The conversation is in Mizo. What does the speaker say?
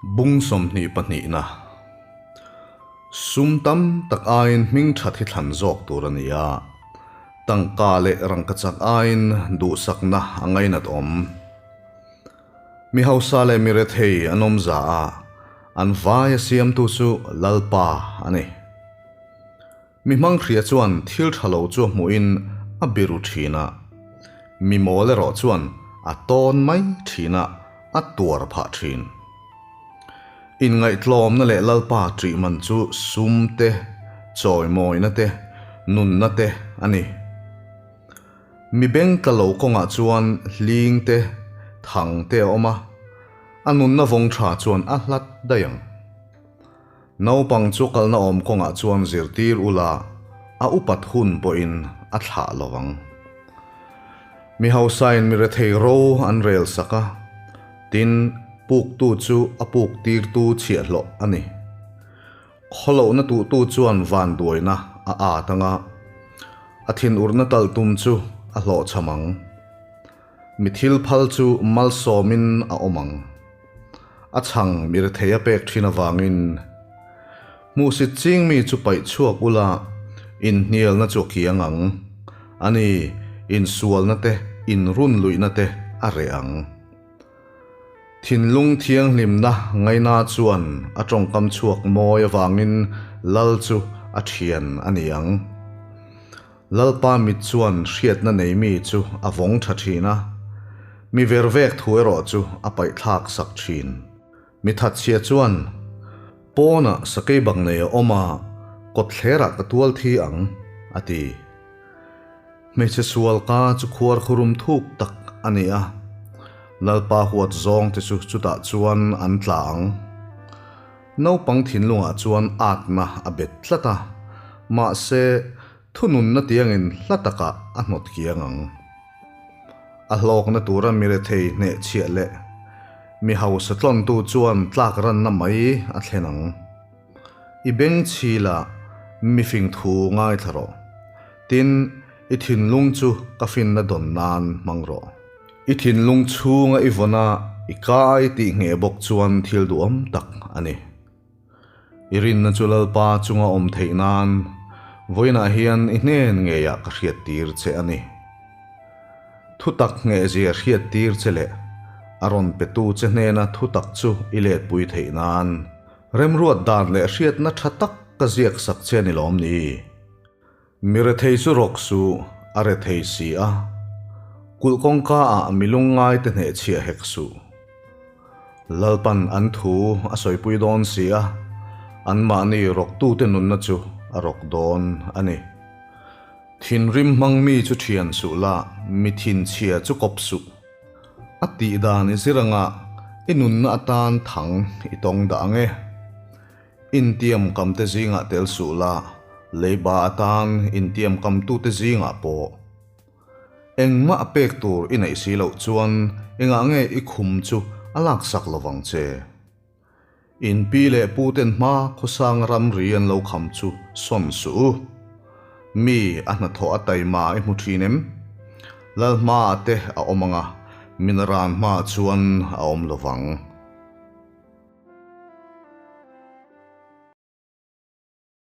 Bung 22 na Sum tam tak aiin hming that hi thlan zawk tur a ni a, tangka leh rangkachak aiin duhsakna a ngainat awm. Mi hausa leh mi rethei an awm za a, an vai a siamtu chu Lalpa a ni. Mi hmanghria chuan thil tha lo chu a hmuhin a biru thin a, mi mawl erawh chuan a tawn mai thin a, a tuar phah thin. Inngaihtlawmna leh Lalpa ṭih man chu sum te, chawimawina te, nunna te a ni. Mi beng tla lo kawngah chuan hling te, thang te a awm a, a nunna vawng tha chuan a hlat daih ang. Naupang chu kalna awm kawngah chuan zirtir ula, a upat hun pawhin a thlah lo ang. Mi hausain mi rethei ro an rel sak a, tin, puktu chu a puk tirtu chhiahhlawh a ni. Khawlohna tuhtu chuan vanduaina a at ang a, a thinurna talh tum chu a hlawhchham ang. Mi thil phal chu malsawmin a awm ang. A chhang mi rethei a pek thin avangin hmuhsit ching mi chu paih chhuak ula inhnialna chu a kiang ang. A ni, insualna te, inrunluihna te a reh ang. Thinlung thianghlimna ngaina chuan a tawngkam chhuak mawi avangin lal chu a thian a ni ang. Lalpa mit chuan hriatna nei mi chu a vawng tha thin a, mi vervek thu erawh chu a paihthlak sak thin. Mi thatchhia chuan, Pawnah sakei bak nei a awm a, kawtthlerah ka tual thi ang, a ti. Hmeichhe sual ka chu khuar khurum thuk tak a ni a, Lalpa huat zawng te chu chutah chuan an tla ang. Naupang thinlungah chuan atna a bet tlat a, mahse thununna tiangin hla takah a hnawt kiang ang. A hlawkna tura mi rethei hnehchhiah leh mi hausa tlawntu chuan tlak ranna mai a thlen ang. I beng chhila mifing thu ngaithla rawh. Tin, i thinlung chu ka finna dawn nan hmang rawh. I thinlung chhunga i vawn a, i kai tih ngheh bawk chuan thil duhawm tak a ni. I rinna chu Lalpa chunga awm theih nan vawiinah hian i hnen ngeiah ka hriattir che a ni. Thutak nghehzia hriattir che leh a rawn petu che hnena thutak chu i letpui theih nan remruat dan leh hriatna tha tak ka ziak sak che a ni lawm ni? Mi rethei chu rawk suh, a rethei si a. Kulh kawngka ah mi lungngai te hnehchhiah hek suh. Lalpan an thu a sawipui dawn si a, anmahni rawktute nunna chu a rawk dawn a ni. Thinrim hmang mi chu thian suh la, mi thinchhia chu kawp suh. A tih dan i zir anga i nunna atan thang i tawng dah ang e. Intiam kamte zingah tel suh la, leiba atan intiam kamtute zingah pawh. Engmah a pek tur i neih si loh chuan engah nge i khum chu a laksak lovang che? In pi leh pu ten hma khawsang ramri an lo kham chu sawn suh u. Mi a hnathawh a taima i hmu thin em? Lalhma te a awm ang a, min ran hma chuan a awm lovang.